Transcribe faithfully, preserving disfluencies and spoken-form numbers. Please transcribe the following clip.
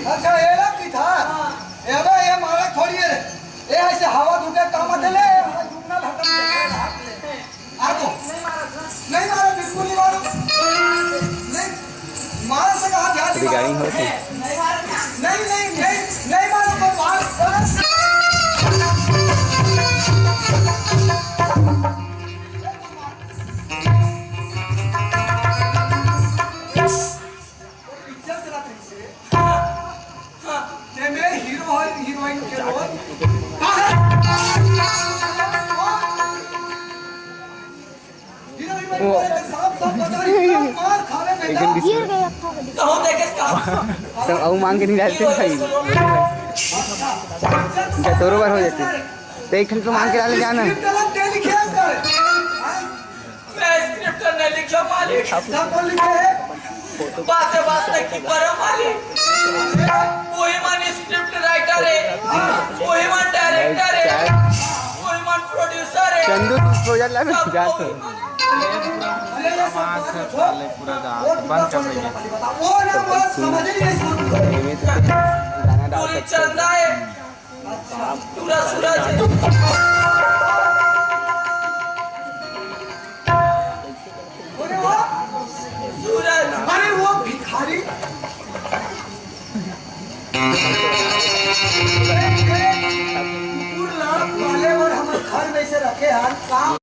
अच्छा, ये लग की था। ये बे, ये मारा थोड़ी है। ये ऐसे हवा धुके काम आते ले, हवा धुकना लगा। आ तो। नहीं मारा, बिल्कुल नहीं मारा। नहीं, मारा से कहा ध्यान नहीं मारा। रिकॉर्डिंग होती। नहीं, नहीं, नहीं, नहीं मारा तो मार। पिक्चर चला था इसे। ते में हीरो और हीरोइन के रोल। हीरो हीरोइन वो बोले, "साहब, साहब, बता, इतना मार खावे बेटा।" गिर गए आपको कभी? कहूँ देखे इसका। तो अऊ मांग के नहीं डालते भाई। जतोरो बार हो जाते। तो एक ठन तो मांग के डाले जाना। स्क्रिप्ट अलग दे लिखे हैं सर। मैं स्क्रिप्ट नहीं लिखा मालिक। सब कौन लिखे हैं? बातें बात नहीं की करो मालिक। वही मन स्क्रिप्ट राइटर है, वही मन डायरेक्टर है, वही मन प्रोड्यूसर है। चंदू, तू प्रोजेक्ट ला ना, सब जा वही तू। मन। अरे ये सब बात छोड़। पूरा गा-, वो बंद कर देंगे। वो ना वो समझ ही नहीं। गाना डाल पूरी सकते हैं। चंदा है। पूरा सूरज। अरे वाह। सूरज। अरे वो भिखारी। कुकुर लात वाले बर हमर घर में से रखे हन। काम